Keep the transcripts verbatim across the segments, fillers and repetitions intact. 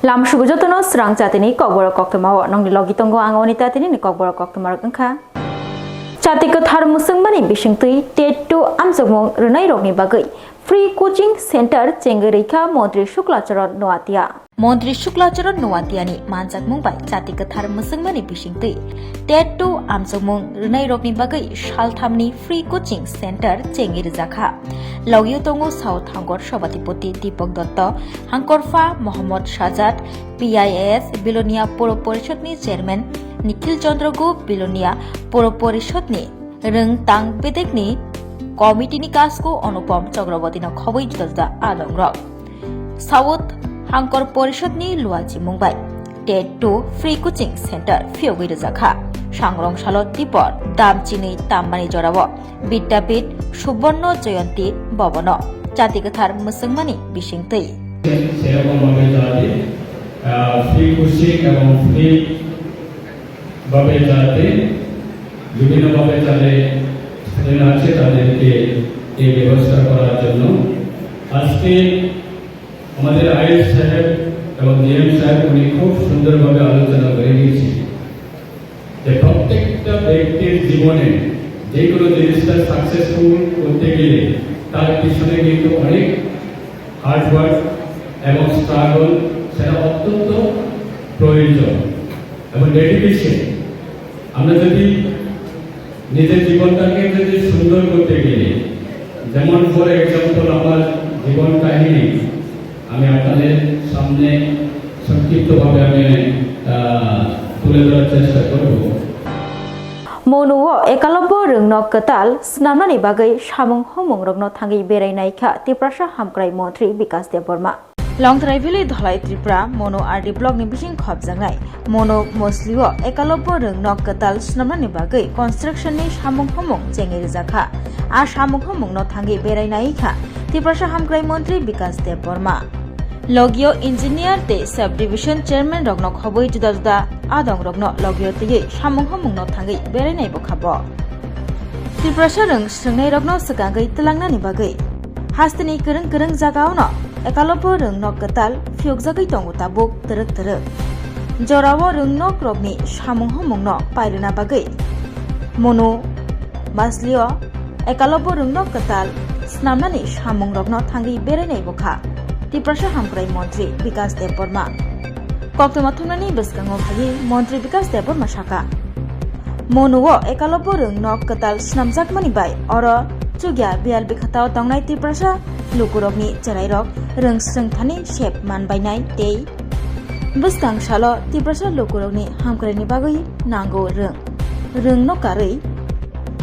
Lam sugu jotono srang chatini kokborok koktwmao nongni logi tongo ang Onita, tinini kokborok koktwmarok wngkha. Chati kwthar mwswngmani bisingtwi TET two amjokmung rwnairokni bagwi free coaching center chengwi rwikha Montri Shukla Charan Noatia. Montri Shukla Charan Noatiani manjakmung bai chati kwthar mwswngmani bisingtwi TET two amjokmung rwnairokni bagwi salthamni free coaching center chengwi rwjakha. Logio tongo South Hangkor Sabhapati Deepak Dutta, Hangkorpha Mohammad Sajad, P I A S, Bilonia Puro Porishadni Chairman Nikhil Chandra Gup, Bilonia Puro Porishadni Rwngtang Bedekni Committeeni Kasku Anupam Chakrabortino khobwi juda juda adongrok. South Hangkor Porishadni luachimung bai TET two free coaching center phiyogwi rwjakha. Sangrong salo tipor dam chinwi tammani jorao Vidyapith Suborno Jayanti Bhavan-o chati kwthar mwswngmani bisingtwi. সেরকমভাবে যাতে, আহ, free coaching এবং ফ্রি ভাবে যাতে বিভিন্নভাবে তাদের স্টুডেন্ট আছে, তাদেরকে এই ব্যবস্থা করার জন্য। আজকে আমাদের আইএস সাহেব এবং ডিএম সাহেব উনি খুব সুন্দরভাবে আলোচনা করে গিয়েছেন যে প্রত্যেকটা ব্যক্তির জীবনে যে কোনো জিনিসটা সাকসেসফুল করতে গেলে তার পিছনে কিন্তু অনেক হার্ডওয়ার্ক এবং স্ট্রাগল সেটা অত্যন্ত প্রয়োজন এবং ডেডিকেশন। আমরা যদি নিজের জীবনটাকে যদি সুন্দর করতে গেলে, যেমন ফর এক্সাম্পল আমার জীবন কাহিনী আমি আপনাদের সামনে সংক্ষিপ্তভাবে আমি, আহ, তুলে ধরার চেষ্টা করব। Monuo Ekalobbo rwngnok kwtal swnamnani bagwi samung humungrokno thangwi berai naikha Tiprasa hamkrai montri Bikas Debbarma. Longtrai Valley Dholai Tripura, Mono R D block ni bising khopjaknai Mono Moslio Ekalobbo rwngnok kwtal swnamnani bagwi construction ni samung humung chengwi rwjakha. A samung humungno thangwi berai naikha Tiprasa hamkrai montri Bikas Debbarma. Logio engineer tei subdivision chairman rokno khobwi juda juda adong rokno logio twiwi samung humungno thangwi berai nai bwkha bo. Tiprasa rwng swrwngnairokno swkangwi twlangnani bagwi hasteni kwrwng kwrwng jagaono Ekalobbo rwngnok kwtal phiyokjagwi tongo tabuk twrwk twrwk. Jorao rwngnokrokni samung humungno pairwna bagwi Mono Moslio Ekalobbo rwngnok kwtal swnamnani samungrokno thangwi berai nai bwkha Tiprasa hamkrai montri Bikas Debbarma. Koktwma thumnani bwskango phaiwi montri Bikas Debbarma saka, Monuo Ekalobbo rwngnok kwtal swnamjakmani bai oro chukya biyal bikhatao tongnai Tiprasa lukurokni cherairok rwng swrwngthani sep manbainai tei bwskang salo Tiprasa lukurokni hamkraini bagwi nango rwng, rwngno karwi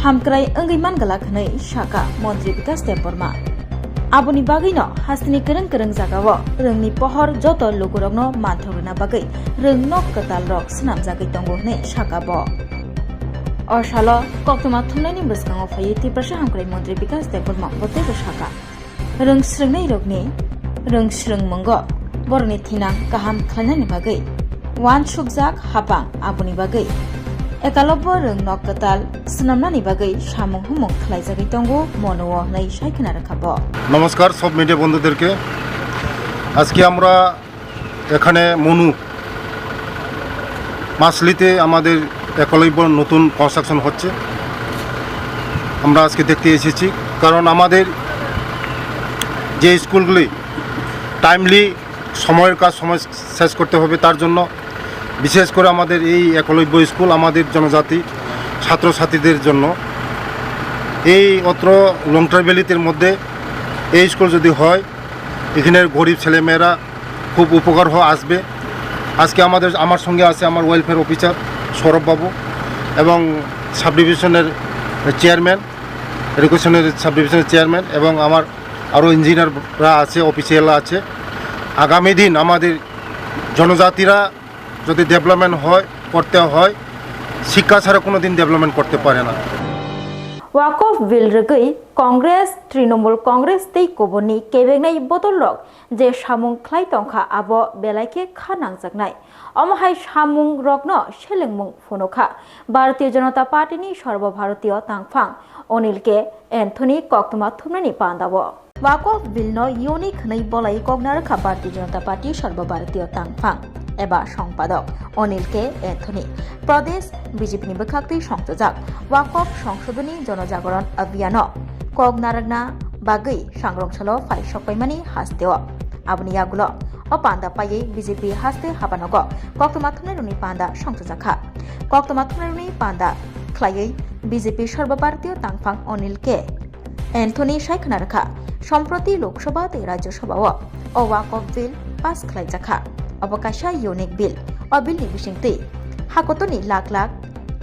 hamkrai wngwi man glak hwnwi saka montri Bikas Debbarma. Aboni bagwino hasteni kwrwng kwrwng jagao rwngni pohor joto lukurokno manthok rwna bagwi rwng nok kwtalrok swnamjagwi tongo hwnwi saka bo. O salo koktwma thumnaini bwskango phaiwi Tiprasa hamkrai montri Bikas Debbarma bo teibo saka, rwng swrwngnairokni rwng swrwngmungo borokni thinang kaham khlainani bagwi uansukjak hapang, aboni bagwi Ekalobbo rwng nok kwtal swnamnani bagwi samung humung khlaijagwi tongo Monuo hwnwi sai khna rwkha bo. নমস্কার সব মিডিয়া বন্ধুদেরকে। আজকে আমরা এখানে মনু মাসলিতে আমাদের একলব্য নতুন কনস্ট্রাকশন হচ্ছে, আমরা আজকে দেখতে এসেছি। কারণ আমাদের যে স্কুলগুলি টাইমলি সময়ের কাজ সময় শেষ করতে হবে, তার জন্য বিশেষ করে আমাদের এই একলব্য স্কুল আমাদের জনজাতি ছাত্রছাত্রীদের জন্য এই অত্র লংট্রাই ভ্যালিতে মধ্যে এই স্কুল যদি হয়, এখানের গরিব ছেলেমেয়েরা খুব উপকার হ-, আসবে। আজকে আমাদের, আমার সঙ্গে আছে আমার ওয়েলফেয়ার অফিসার সৌরভ বাবু এবং সাব ডিভিশনের চেয়ারম্যান, এডুকেশনের সাব ডিভিশনের চেয়ারম্যান এবং আমার আরও ইঞ্জিনিয়াররা আছে, অফিসিয়াল আছে। আগামী দিন আমাদের জনজাতিরা যদি ডেভেলপমেন্ট হয়, করতে হয়, শিক্ষা ছাড়া কোনো দিন ডেভেলপমেন্ট করতে পারে না। Wakof bill rwgwi Congress, Trinamool Congress tei kubunni kebeknai bodolrok je samung khlai tongkha, abo belai khe kha nangjaknai. Omo hai samungrokno selengmung phunukha Bharatiya Janata Party ni Sarbo Bharatiya tangphang Anil K. Anthony koktwma thumnani pandao. Waqf Bill no unique hwnwi bolai kok narwkha Bharatiya Janata Party Sarba Bharatiya tangphang eba songpadok Anil K Anthony. Pradesh B J P ni bwkhaktwi songchajak Waqf Songshodhoni Jono Jagoron Abhiyan o kok narwkna bagwi sangrong salo phai sokpaimani hasteo. Aboni yagulo o panda paiwi B J P haste habanogo koktwma thumnairokni panda songchajakha. Koktwma thumnairokni panda khlaiwi B J P Sarba Bharatiya tangphang Anil K Anthony sai khna rwkha, somproti Lok Sabha tei Rajya Sabha o o Waqf Bill pass khlaijakha. Obo kaisa unique bill. O bill ni bisingtwi hakotorni lakh lakh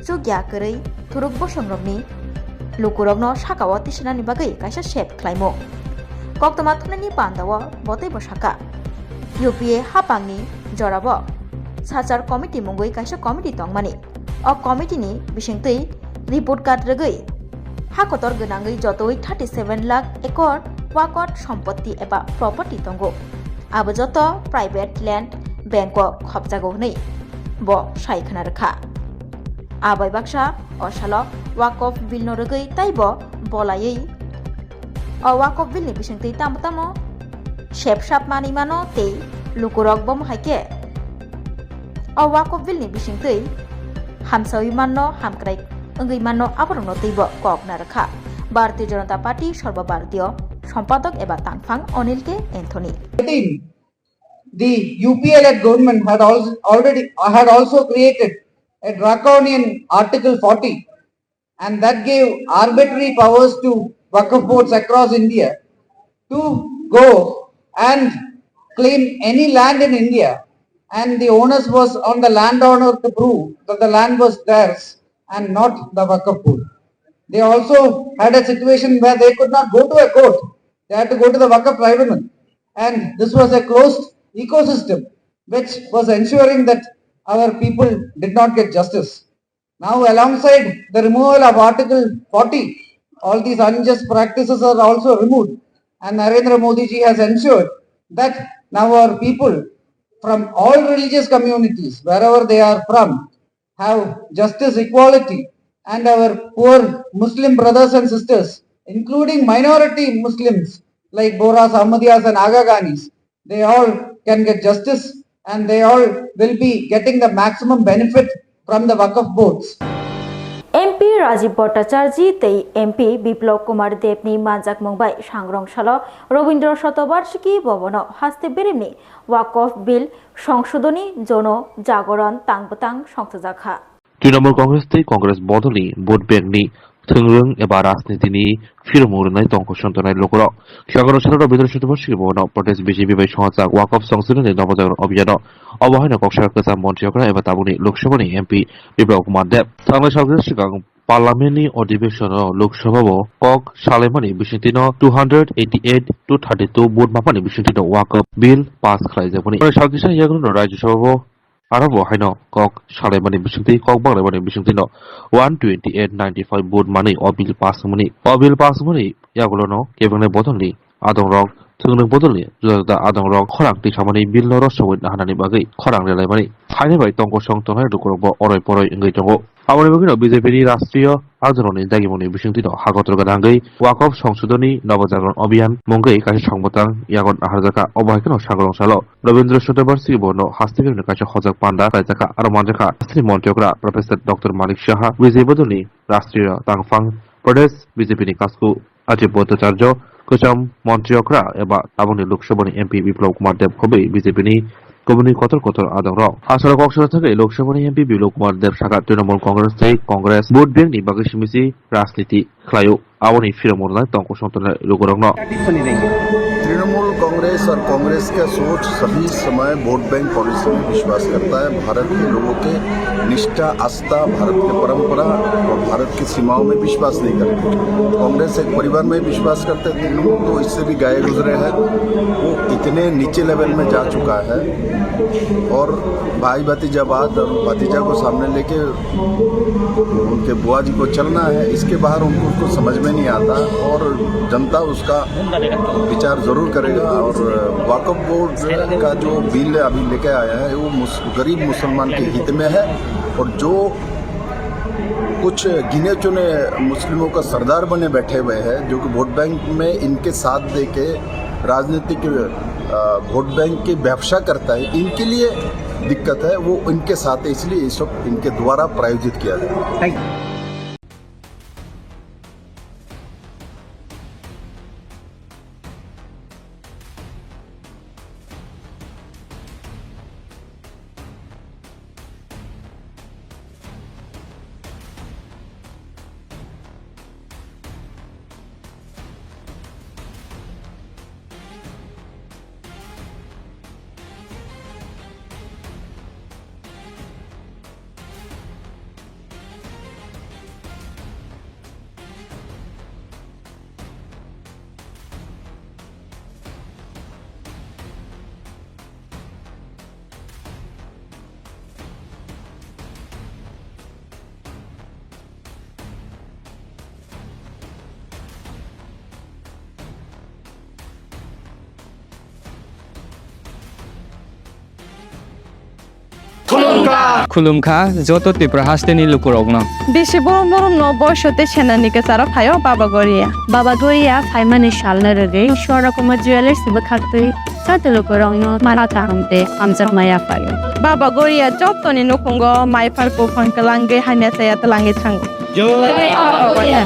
chukya kwrwi thuruk bosongrokni lukurokno sakao tisinani bagwi kaisa sep khlaimung. Koktwma thumnaini pandao bo teibo sakha, U P A hapangni jorabo Sachar Committee mungwi kaisa committee tongmani. O committee ni bisingtwi report card rwgwi hakotor gwnangwi jotoi thirty seven lakh acre wakot sompotti eba property tongo. Abo joto private land bank o khopjago hwnwi bo sai khna rwkha. Abai baksa o salo Waqf Bill no rwgwi taibo bolaiwi o Waqf Bill ni bisingtwi tamo tamo sepsap manwi mano tei lukurok bomo hai khe o Waqf Bill ni bisingtwi hamsawi manno, hamkrai wngwi manno, aborokno teibo kok narwkha Bharatiya Janata Party Sarba Bharatiya sompadok eba tangphang Anil K Anthony. The U P A led government had al- already had also created a draconian Article forty, and that gave arbitrary powers to Waqf boards across India to go and claim any land in India, and the onus was on the landowner to prove that the land was theirs and not the Waqf board. They also had a situation where they could not go to a court, they had to go to the Waqf tribunal, and this was a closed ecosystem which was ensuring that our people did not get justice. Now, alongside the removal of Article forty, all these unjust practices are also removed, and Narendra Modi ji has ensured that now our people from all religious communities, wherever they are from, have justice, equality, and our poor Muslim brothers and sisters, including minority Muslims like Bohras, Ahmadiyyas, and Aga Khanis, they all can get justice and they all will be getting the maximum benefit from the Waqf boards. M P Rajiv Bhattacharjee tei M P Biplab Kumar Deb ni manjakmung bai sangrong salo Rabindra Shatobarshiki Bhavan o haste beremni Waqf Bill Songshodhoni Jono Jagoron tang bwtang songchajakha. Trinamool Congress tei Congress bodolni vote bank ni thwngrwng eba rajniti ni phirmung rwnai tongkosong tongnai lukurok. Khiyago rwchapmung Rabindra Shatobarshiki Bhavan o protest B J P bai songchajak Waqf Songshodhoni Nobo Jagoron Abhiyan o obo haino kok sar kwcham montri okra eba tabukni Lok Sabha ni M P Biplab Kumar Deb. Thangnai salkhe swkang Parliament ni odhibeshon o Lok Sabha o kok salaimani bisingtwi no two hundred eighty eight to thirty two vote mapani bisingtwi no Waqf Bill pass khlaijakmani. Salkisa yagrwng no Rajya Sabha o aro bo haino kok salaimani bisingtwi kok banglaimani bisingtwi no one twenty eight ninety five vote manwi o bill pass wngmani. O bill pass wngmani yagulo no kebengni bodolni adongrok thwngrwng bodolni juda juda adongrok khorang tisamani bill no rosogwi naharnani bagwi khorang rwlaimani. Haini bai tongkosong tongnai lukurokbo oroi poroi wngwi tongo. Aboni bagwino B J P ni Rashtriya Andolonni dagimungni bisingtwi no hakotor gwnangwi Waqf Songshodhoni Nobo Jagoron Abhiyan mungwi kaisa songmotang yago naharjakha. Obo hai kheno sangrong salo Rabindra Shatobarshiki Bhavan o haste beremni kaisa hojak panda khlaijakha aro manjakha hasteni montri okra Professor Doctor Manik Saha, B J P bodolni Rashtriya tangphang Pradesh B J P ni kasku Ajay Bhattacharya, kwcham montri okra eba tabukni Lok Sabha ni M P Biplab Kumar Deb khobwi B J P ni kubuni kotor kotor adongrok. Asaro kok sana thangwi Lok Sabha ni M P Biplab Kumar Deb sakha Trinamool Congress tei Congress vote bank ni bagwi simi se rajniti khlaio. Aboni phirmung rwnai tongkosong tongnai lukurokno. Trinamool कांग्रेस और कांग्रेस का सोच सभी समय vote bank policy में विश्वास करता है। भारत के लोगों के निष्ठा, आस्था, भारत की परंपरा और भारत की सीमाओं में विश्वास नहीं करते। कांग्रेस एक परिवार में विश्वास करते हैं, तृणमूल तो इससे भी गए गुजरे हैं। वो इतने नीचे लेवल में जा चुका है और भाई भतीजावाद और भतीजा को सामने लेके उनके बुआ जी को चलना है, इसके बाहर उनको उसको समझ में नहीं आता और जनता उसका विचार जरूर करेगा। और वक्फ बोर्ड का जो बिल अभी लेके आया है वो मुस, गरीब मुसलमान के हित में है और जो कुछ गिने चुने मुस्लिमों का सरदार बने बैठे हुए हैं, जो कि वोट बैंक में इनके साथ देके राजनीतिक, अ, वोट बैंक की व्यवसाय करता है, इनके लिए दिक्कत है, वो इनके साथ है, इसलिए ये सब इनके द्वारा प्रायोजित किया गया। Khulumkha joto Tripura hasteni lukurokno. Bisi borom borom no boiso tei senani kwcharo phaio Baba Goria. Baba Goria phaimani salno rwgwi Swarna Kumar Jewellers bwkhaktwi joto lukurokno mara kaham tei hamjakma yaphaio. Baba Goria jotoni nukhungo maiphar buphang kwlangwi hamya chaya twlangwi thango. Jai Baba Goria.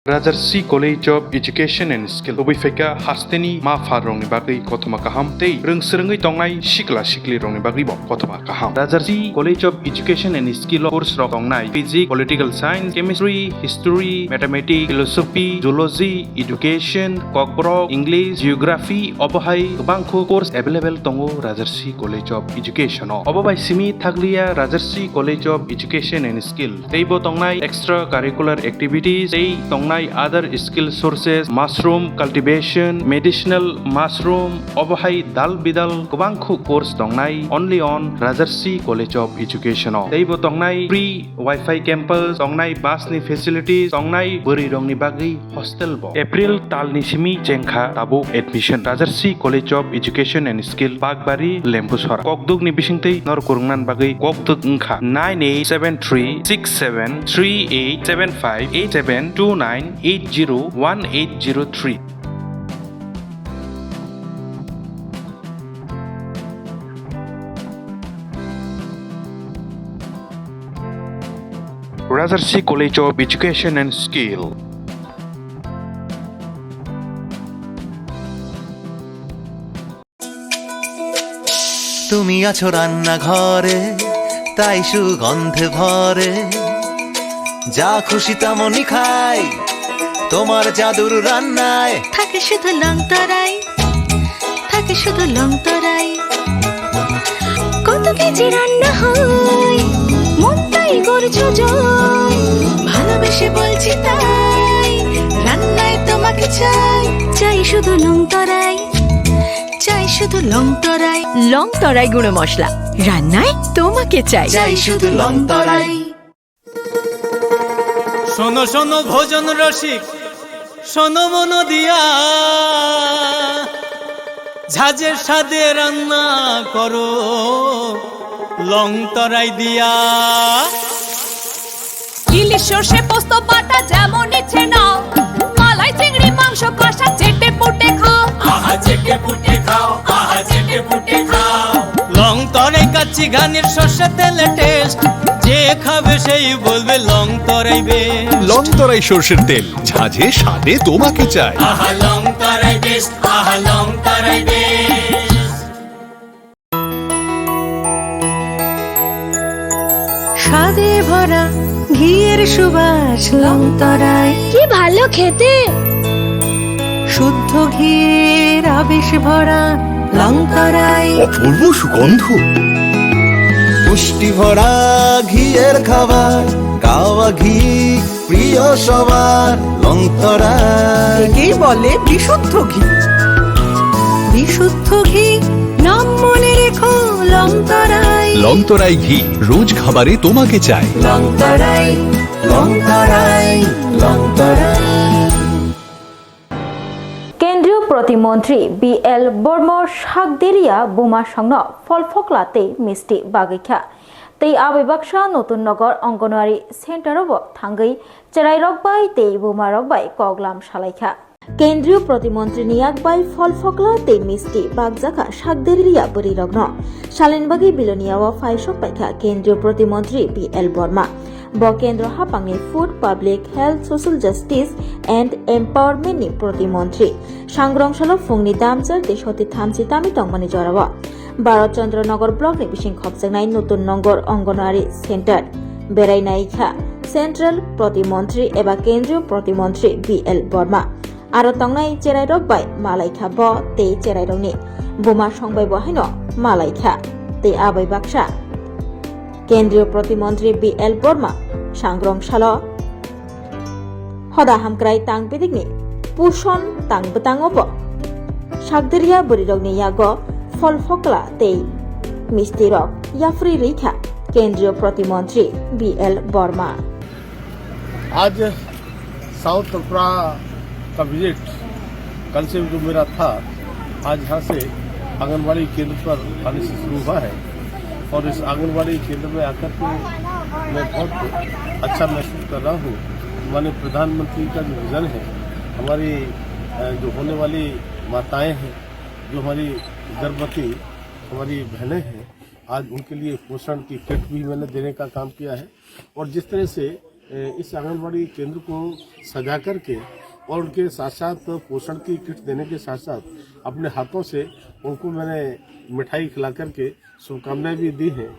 Rajarsi College of Education and Skill, kubui phaikha hasteni ma pha rokni bagwi kothoma kaham tei rwng swrwngwi tongnai sikla sikli rokni bagwi bo kothoma kaham. Rajarsi College of Education and Skill o course rok tongnai physics, political science, chemistry, history, mathematics, philosophy, zoology, education, kokborok, English, geography, obo hai kwbangkhu course available tongo Rajarsi College of Education o. Obo bai simi thakliya Rajarsi College of Education and Skill. Teibo tongnai extra curricular activities, tei tongnai other skill sources, mushroom cultivation, medicinal mushroom, obo hai dal bidal kwbangkhu course tongnai only on Rajarsi College of Education o. Teibo tongnai free Wi-Fi campus, tongnai bus ni facilities, tongnai bwrwi rokni bagwi hostel bo. April talni simi chengkha tabuk admission. Rajarsi College of Education and Skill, Bakbari, Lembusora. Kokdwkni bisingtwi nor kwrwngna bagwi kokdwk wngkha nine eight seven three six seven three eight seven five eight seven two nine eight zero one eight zero three. Rajarsi College of Education and Skill. তুমি আছো রান্নাঘরে, তাই সুগন্ধে ভরে। যা খুশি তেমনই খাই, তোমার জাদুর রান্নায়। থাকে শুধু লংতরাই, থাকে শুধু লংতরাই। কত কেজি রান্না হয়, মনটাই করছো জয়। ভালোবেসে বলছি তাই, রান্নায় তোমাকে চাই। চাই শুধু লংতরাই, চাই শুধু লংতরাই। লংতরাই গুঁড়ো মশলা, রান্নায় তোমাকে চাই। চাই শুধু লংতরাই। শোনো শোনো ভোজন রসিক, শোনো মন দিয়া, ঝাঁঝে স্বাদে রান্না করো লং তরাই দিয়া। ইলিশ সর্ষে পোস্ত বাটা যেমন ইচ্ছে নাও, মালাই চিংড়ি মাংস কষা চেটে পুটে খাও। আহা চেটে পুটে খাও, আহা চেটে পুটে খাও। লং তরাই কাচ্চি ঘানির সর্ষে তেলে টেস্ট, যে খাবে সেই বলবে লং তরাই বেস্ট। লং তরাই সর্ষের তেল, ঝাঁঝে স্বাদে তোমাকে চাই। আহা লং তরাই বেস্ট, আহা লং তরাই বেস্ট। স্বাদে ভরা ঘিয়ের সুবাস লং তরাই। কি ভালো খেতে। শুদ্ধ ঘিয়ের আবেশ ভরা লং তরাই। অপূর্ব সুগন্ধ। পুষ্টি ভরা ঘিয়ের খাবার, কাওয়া ঘি প্রিয় সবার লং তরাই। একেই বলে বিশুদ্ধ ঘি। বিশুদ্ধ ঘি, নাম মনে রেখো লং তরাই। লং তরাই ঘি, রোজ খাবারে তোমাকে চাই। লং তরাই, লং তরাই, লং তরাই। Kendriyo Protimontri B L Bormo sakdiriya buma songno pholphokla tei misti bagwikha. tei abai baksa Notun Nogor Anganwadi Center o bo thangwi cherairok bai tei bumarok bai koklam salaikha. Kendriyo Pratimontri ni yak bai phol phokla tei misti bakjakha sakderiya bwrwirokno. Salin bagwi Bilonia o phaisok paikha Kendriyo Pratimontri B L Borma. Bo kendro hapangni Food, Public Health, Social Justice and Empowerment ni Pratimontri. Sangrong salo phungni damchar tei soti thamchi tami tongmani jorao Bharat Chandra Nagar block ni bising khopjaknai Notun Nagar Anganwadi Center berai naikha Central Pratimontri eba Kendriyo Pratimontri B L Borma. Aro tongnai cherairok bai malaikha bo tei cherairokni buma song bai bo haino malaikha tei abai baksa Kendriyo Pratimontri B L Borma sangrong salo hoda hamkrai tang bidikni puson tang bwtango bo sakderiya bwrwirokni yago phol phokla tei mistirok yapri rikha Kendriyo Pratimontri B L Borma. आज साउथ त्रिपुरा का विजिट कल से जो मेरा था, आज यहाँ से आंगनबाड़ी केंद्र पर आने से शुरू हुआ है और इस आंगनबाड़ी केंद्र में आकर के मैं बहुत अच्छा महसूस कर रहा हूँ। माननीय प्रधानमंत्री का जो विजन है, हमारी, अ, जो होने वाली माताएं हैं, जो हमारी गर्भवती हमारी बहनें हैं, आज उनके लिए पोषण की किट भी मैंने देने का काम किया है। और जिस तरह से, ए, इस आंगनबाड़ी केंद्र को सजा करके और उनके साथ-साथ पोषण की किट देने के साथ-साथ अपने हाथों से उनको मैंने मिठाई खिला करके शुभकामनाएं भी दी हैं।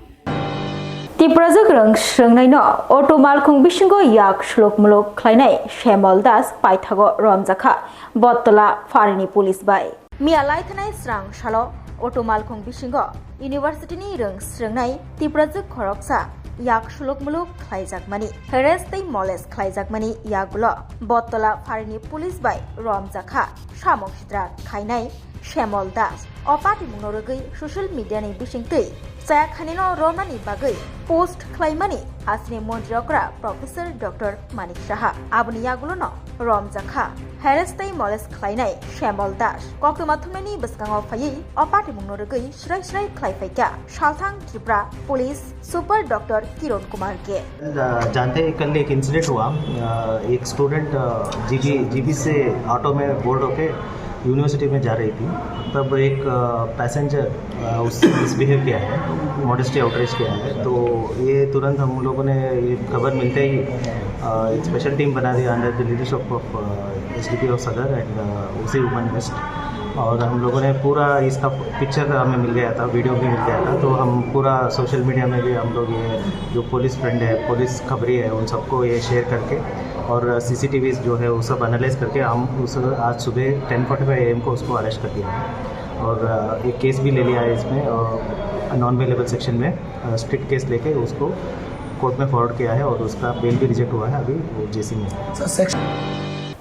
Tiprajwk rwng srwngnaino auto malkhung bisingo yak suluk muluk khlainai Shemol Das paithago romjakha Bottola pharini police bai. Miya laithanai srang salo auto malkhung bisingo University ni rwng srwngnai Tiprajwk khoroksa yak suluk muluk khlaijakmani, harass tei molest khlaijakmani yagulo Bottola pharini police bai romjakha samung sitra khainai Shemol Das. O patimungno rwgwi social media ni bisingtwi chaya khainino romnani bagwi post khlaimani asni montri okra Professor Doctor Manik Saha. Aboni yagulono romjakha harass tei molest khlainai Shemol Das. Koktwma thumnaini bwskango phaiwi o patimungno rwgwi srai srai khlai phaikha Salthang Tripura Police Super Doctor Kiron Kumar K. अ, जानते हैं, कल एक इंसिडेंट हुआ। अ, एक स्टूडेंट, अ, GB, GB से ऑटो में बोर्ड होके यूनिवर्सिटी में जा रही थी। तब एक, अ, पैसेंजर, अ, उससे मिसबिहेव किया है, मॉडेस्टी आउटरेज किया है। तो ये तुरंत हम लोगों ने ये खबर मिलते ही, अ, एक स्पेशल टीम बना दिया under the leadership of, a, SDP of सदर and, अ, ओसी वुमेन वेस्ट। और हम लोगों ने पूरा इसका पिक्चर हमें मिल गया था, वीडियो भी मिल गया था, तो हम पूरा सोशल मीडिया में भी हम लोग ये जो पुलिस फ्रेंड है, पुलिस खबरी है, उन सबको ये शेयर करके और सीसीटीवी जो है वो सब एनालाइज करके हम उस आज सुबह टेन फ़ोर्टी फ़ाइव एएम को उसको अरेस्ट कर लिया है। और, अ, एक केस भी ले लिया है इसमें, अ, नॉन बेलेबल सेक्शन में, अ, स्ट्रिक्ट केस लेके उसको कोर्ट में फॉरवर्ड किया है और उसका बेल भी रिजेक्ट हुआ है, अभी वो जेसी में है।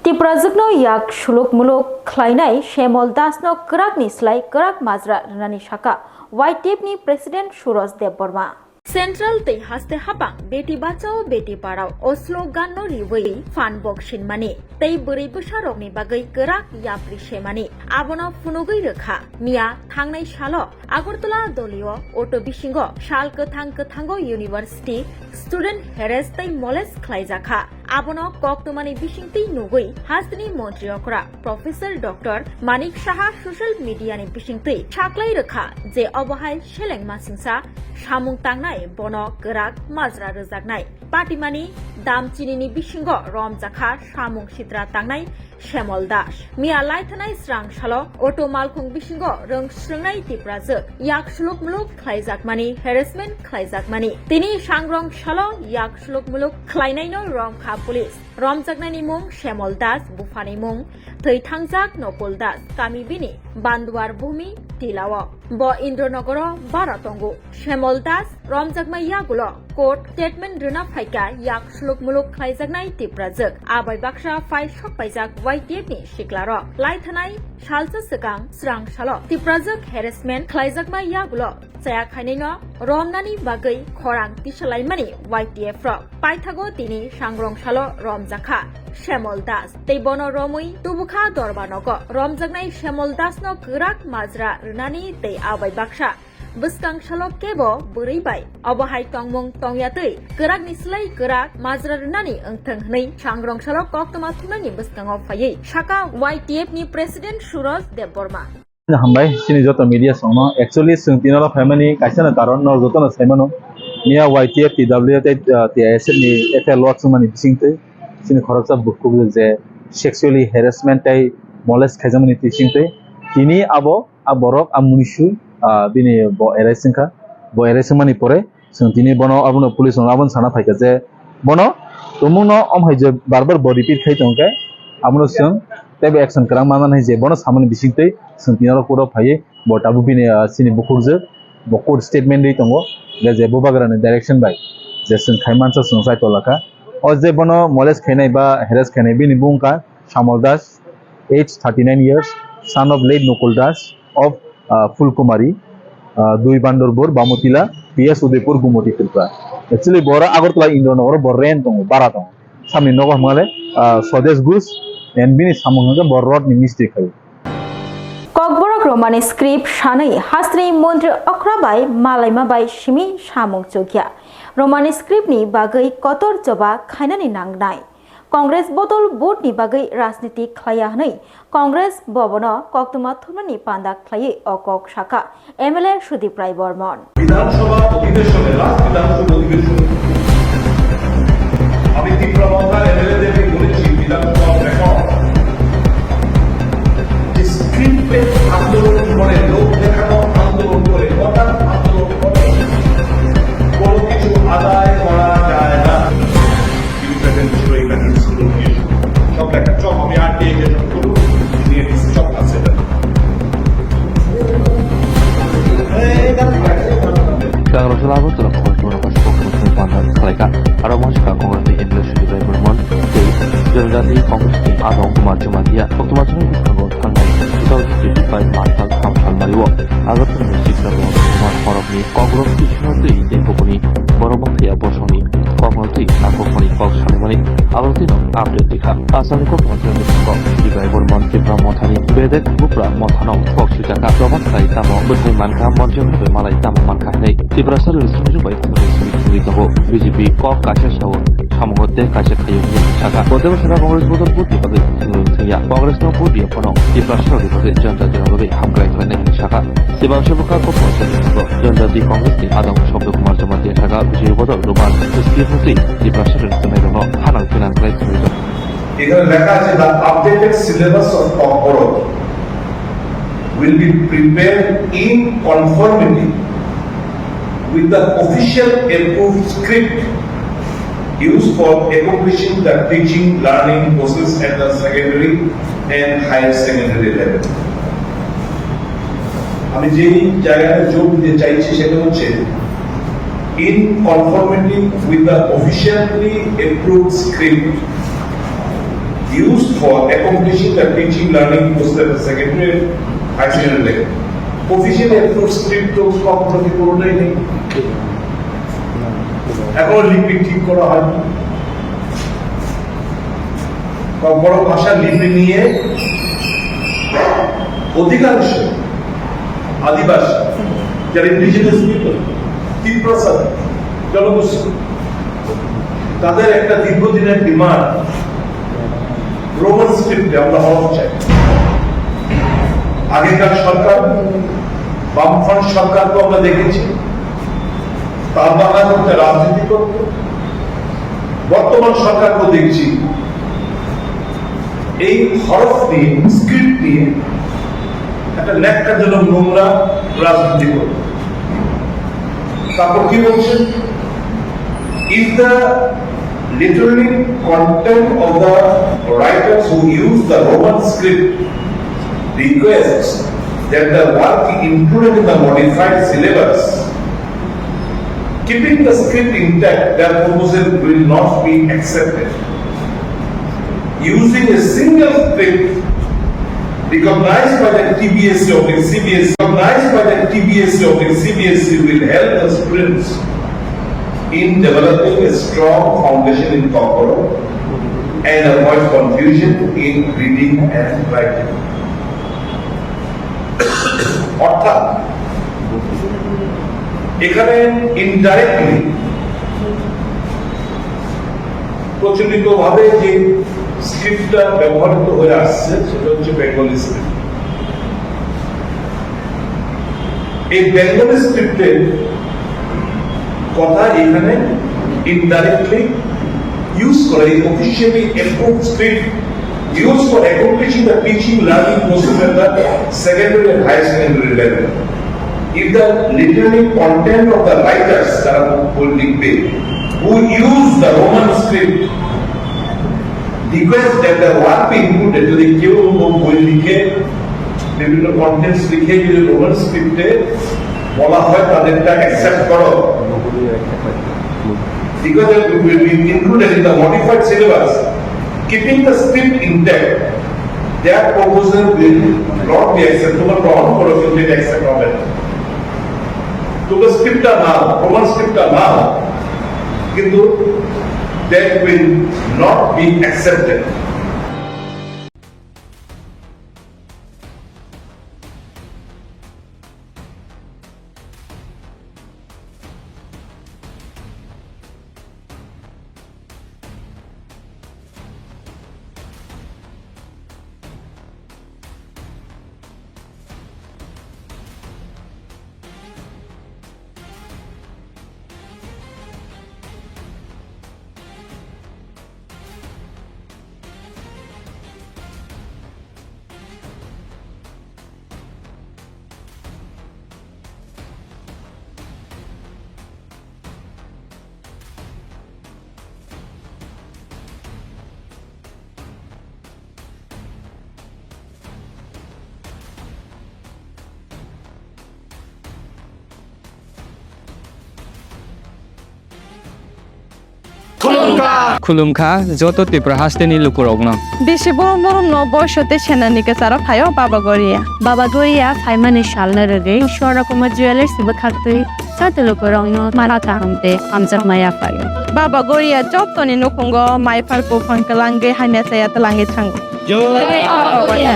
Tiprajwkno yak suluk muluk khlainai Shemol Dasno kwrakni slai kwrak majra rwnani saka Y T F ni President Suroj Debbarma. Central tei haste hapang Beti Bachao Beti Padhao o slogan no riwi phan bok sinmani tei bwrwi bwsarokni bagwi kwrak yapri semani abono phunugwi rwkha. Miya thangnai salo Agartala dolio auto bisingo sal kwthang kwthango university student harass tei molest khlaijakha. Abono koktwmani bisingtwi nugwi hasteni montri okra Professor Doctor Manik Saha social media ni bisingtwi saklai rwkha je obo hai seleng masingsa samung tangnai bono kwrak majra rwjaknai. Patimani damchinini bisingo romjakha samung sitra tangnai Shemol Das. Miya laithanai srang salo auto malkhung bisingo rwng srwngnai Tiprajwk yak suluk muluk khlaijakmani, harassment khlaijakmani. Tini sangrong salo yak suluk muluk khlainaino romkha police. Romjaknaini mung Shemol Das, buphani mung thwi thangjak Nokul Das, kami bini Banduar Bhumi Tilao. Bo Indronogoro bara tongo. Shemol Das romjakma yagulo court statement rwna phaikha yak suluk muluk khlaijaknai Tiprajwk. Abai baksa phai sokpaijak Y T F ni siklarok. Laithanai salsa swkang srang salo Tiprajwk harassment khlaijakma yagulo chaya khainaino romnani bagwi khorang tisalaimani Y T F rok. Paithago tini sangrong salo romjakha Shemol Das tei bono romwi tubukha Dorbanogo. Romjaknai Shemol Dasno kwrak majra rwnani tei abai baksa Bwskang salo kebo bwrwi bai obo hai tongmung tongya twi kwrakni slai kwrak majra rwnani wngthwng hwnwi sangrong salo koktwma thumnani bwskango phaiwi saka Y T F ni President Suraj Debbarma. Hambai, chini joto media songno. Actually, chwng tinoro phaimani kaisa no karon, no joto no saimano. Miya Y T F, T W F tei, uh, T I S F ni F I R log swngmani bisingtwi chini khoroksa bukhuk je sexually harassment tei molest khaijakmani bisingtwi tini abo a borok a munisu, ah, bini bo arrest wngkha. Bo arrest wngmani pore chwng tini bono abono police rok abono sana phaikha je bono tumungno om hai je bar bar bo repeat khai tongkhe abono chwng teibo action kwrang manmani hai je bono samani bisingtwi chwng tini oro court o phaiwi bo tabuk bini, ah, chini bukhukjwk bo court statement rwi tongo je, je bubagrani direction bai je chwng khai mansa chwng chai tolakha. O je bono molest khainai ba harass khainai bini bung wngkha Samol Das, age thirty nine years, son of late Nukul Das of, uh, Phulkumari, uh, Dui Bandorbur, Bamutila, P S Udaipur, Gumoti, Tripura. Actually, boro Agartala Indranogoro bo rent tongo, bara tongo. Samni nogo hwnmale, uh, Swadesh Ghosh, and bini samung hwnkhe bo rod ni mistri khai. Kokborok Romani script sanwi hasteni montri okra bai malaima bai simi samung chukya. Romani script ni bagwi kotor choba khainani nangnai. Congress bodol vote ni bagwi rajniti khlaiya hwnwi Congress bobono koktwma thumnani panda khlaiwi o kok sakha M L A Sudip Rai Bormon. বিধানসভা অধিবেশনে, লাস্ট বিধানসভা অধিবেশনে আমি তীব্র বাংলার এমএলএদেরকে বলেছি বিধানসভা ব্যাপক যে স্ক্রিপ্টের আন্দোলন করে, লোক দেখানো আন্দোলন করে, হঠাৎ আন্দোলন করে কোনো কিছু আদায় করা যায় না। Independent jury mechanism, সব একটা চক আমি আরটিআই যে সব করবো, নিয়ে দিচ্ছি, সব আছে এটা। Kakrasala Agartala Congress Bono Kashipok Kosong Panda Khlaika, aro Manjika Congress ni M L A Sudip Rai Bormon, tei Janjati Congress ni Adong Kumar Jamatia, Koktwma Chwrai Bwskango Thangnai two thousand twenty-five March Thamsal Mario, Agartala ni Sikra Bhawan Kumar Horok ni Kokborok Twi Swnamtwi tei Bokoni Borok Bangthaya Bosongni Kokno Twi Nangkukmani Kok Salaimani Agartala no Update Kha. Asalni kok montri ni kok Sudip Rai Bormon Tipra Mothani bedek bupra mothano kok sujaka. Choba khlai tamo bwthai mankha montri bai malai tamo mankha hinwi Tiprasa rwsong bai thwngwi thwngwi tongo. B J P kok kaisa sao samungo tei kaisa khaio hinwi saka. Bodebo saka Congress bodol vote ni bagwi thwngwi thwngya. Congress no vote ya phano Tiprasa rokni bagwi janjati rokni bagwi hamkrai khlainai hinwi saka. Sibang sebaka kok montri ni kok janjati Congress ni adong Sobir Kumar Jamatia saka B J P bodol Roman State Mantri Tiprasa rwsong bai rokno hanang pinang khlai thwngwi tongo. এখানে লেখা আছে, "The updated syllabus of Kokborok will be prepared in conformity with the official approved script used for accomplishing the teaching learning process at the secondary and higher secondary level." আমি যেই জায়গাটা জোর দিতে চাইছি সেটা হচ্ছে, in conformity with the officially approved script used for accomplishing the teaching learning process at the secondary and higher secondary level. Officially approved script তো কখনো কি কোনোটাই নেই, এখনো লিপি ঠিক করা হয়নি। ককবরক ভাষা লিপি নিয়ে অধিকাংশ আদিবাসী, যারা ইন্ডিজিনাস পিপল, তিপ্রাসা জনগোষ্ঠী, তাদের একটা দীর্ঘদিনের ডিমান্ড, রোমান স্ক্রিপ্টে আমরা হরফ চাই। আগেকার সরকার, বামফ্রন্ট সরকারকে আমরা দেখেছি, তার বাংলা করতে রাজনীতি করত। বর্তমান সরকারকেও দেখছি এই হরফ নিয়ে, স্ক্রিপ্ট নিয়ে একটা ন্যাক্কারজনক নোংরা রাজনীতি করত। তারপর কি বলছেন? If the literary content of the writers who use the Roman script requests that the work included in the modified syllabus, keeping the script intact, their proposal will not be accepted. Using a single script recognized by the T B S E of the C B S E, recognized by the T B S E of the C B S E will help the students in developing a strong foundation in Kokborok and avoid confusion in reading and writing. অর্থাৎ এখানে ইনডাইরেক্টলি প্রচলিতভাবে যে স্ক্রিপ্টটা ব্যবহৃত হয়ে আসছে, সেটা হচ্ছে বেঙ্গলি স্ক্রিপ্ট। এই বেঙ্গলি স্ক্রিপ্টের কথা এখানে ইনডাইরেক্টলি ইউজ করে। এই officially approved script use for accomplishing the teaching learning process at the secondary and higher secondary level. If the literary content of the writers, যারা বই লিখবে, who use the Roman script, request that the work be included, যদি কেউ কোনো বই লিখে, বিভিন্ন কন্টেন্টস লিখে যদি রোমান স্ক্রিপ্টে বলা হয় তাদেরটা অ্যাকসেপ্ট করো, request that it will be included in the modified syllabus, keeping the script intact, their proposal will not be accepted. তোমরা গ্রহণ করো কিন্তু এটা অ্যাকসেপ্ট হবে না। তোমরা স্ক্রিপ্টটা নাও, রোমান স্ক্রিপ্টটা নাও, কিন্তু that will not be accepted. Khulumkha joto Tripura hasteni lukurokno. Bisi borom borom no boiso tei senani kwcharo phaio Baba Goria. Baba Goria phaimani salno rwgwi Swarna Kumar Jewellers bwkhaktwi joto lukurokno mara kaham tei hamjakma yaphaio. Baba Goria jotoni nukhungo mai phar buphang kwlangwi hamya chaya twlangwi thango. Jai Baba Goria.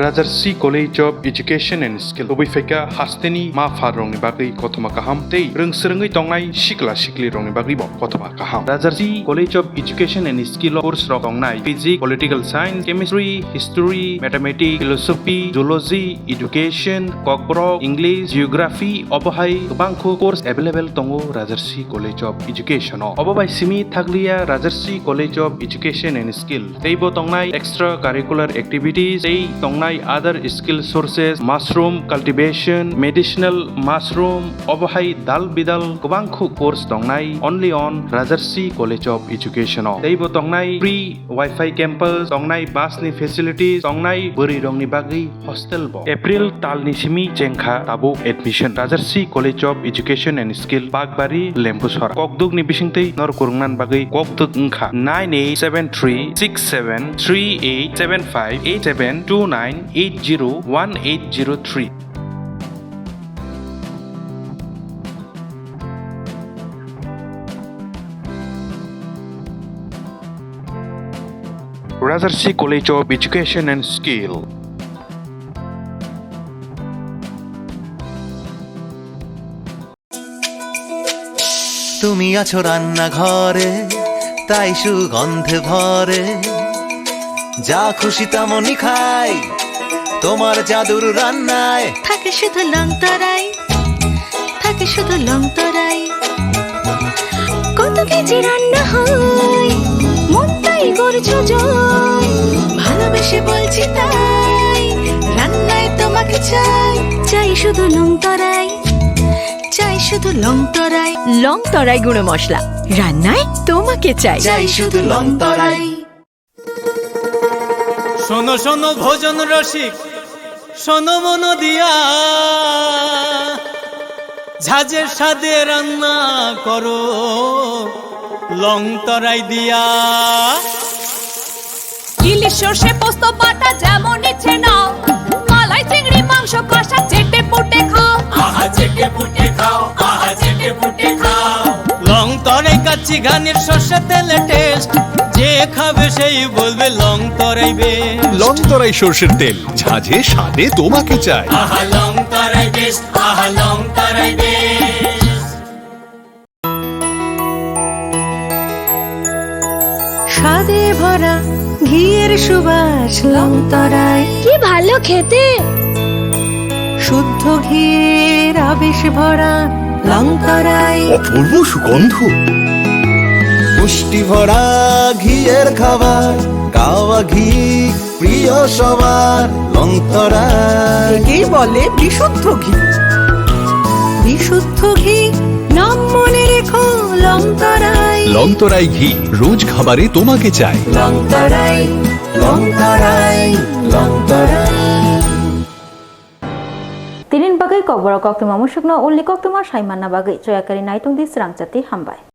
Rajarsi College of Education and Skill. Tubui phaikha hasteni ma pha rokni bagwi kothoma kaham tei rwng swrwngwi tongnai sikla sikli rokni bagwi bo kothoma kaham. Rajarsi College of Education and Skill o course rok tongnai physics, political science, chemistry, history, mathematics, philosophy, zoology, education, kokborok, English, geography, obo hai kwbangkhu course available tongo Rajarsi College of Education o. Obo bai simi thakliya Rajarsi College of Education and Skill. Teibo tongnai extra curricular activities, tei tongnai other skill sources, mushroom cultivation, medicinal mushroom, obo hai dal bidal kwbangkhu course tongnai only on Rajarsi College of Education o. Teibo tongnai free Wi-Fi campus, tongnai bus ni facilities, tongnai bwrwi rokni bagwi hostel bo. April talni simi chengkha tabuk admission. Rajarsi College of Education and Skill, Bakbari, Lembusora. Kokdukni bisingtwi nor kwrwngna bagwi kokduk wngkha nine eight seven three six seven three eight seven five eight seven two nine eight zero one eight zero three. Rajarsi College of Education and Skill. তুমি আছো রান্নাঘরে, তাই সুগন্ধে ভরে। যা খুশি তেমনই খাই, তোমার জাদুর রান্নায়। থাকে শুধু লং তরাই, থাকে শুধু লং তরাই। কত কেজি রান্না হয়, মনটাই করছো জয়। ভালোবেসে বলছি তাই, রান্নায় তোমাকে চাই। চাই শুধু লং তরাই, চাই শুধু লং তরাই। লং তরাই গুঁড়ো মশলা, রান্নায় তোমাকে চাই। চাই শুধু লং তরাই। শোনো শোনো ভোজন রসিক, শোনো মন দিয়া, ঝাঁঝের স্বাদে রান্না করো লং তরাই দিয়া। ইলিশ সর্ষে পোস্ত বাটা যেমন ইচ্ছে নাও, মালাই চিংড়ি মাংস কষা চেটে পুটে খাও। আহা চেটে পুটে খাও, আহা চেটে পুটে খাও। লং তরাই চিঘানির সর্ষে তেলে টেস্ট, যে খাবে সেই বলবে লং তরাই বেশ। লং তরাই সর্ষের তেল, ঝাঁঝে স্বাদে তোমাকে চাই। আহা, লং তরাই বেশ, আহা, লং তরাই বেশ। স্বাদে ভরা ঘিয়ের সুবাস লং তরাই। কি ভালো খেতে। শুদ্ধ ঘিয়ের আবেশ ভরা লং তরাই। অপূর্ব সুগন্ধ। পুষ্টি ভরা ঘিয়ের খাবার, কাওয়া ঘি প্রিয় সবার, লং তরাই। একেই বলে বিশুদ্ধ ঘি। বিশুদ্ধ ঘি, নাম মনে রেখো লং তরাই। লং তরাই ঘি, রোজ খাবারে তোমাকে চাই। লং তরাই, লং তরাই, লং তরাই। Tinin bagwi kokborok koktwma musukno ulni koktwma sai manna bagwi choyakari naitung di srangchati hambai.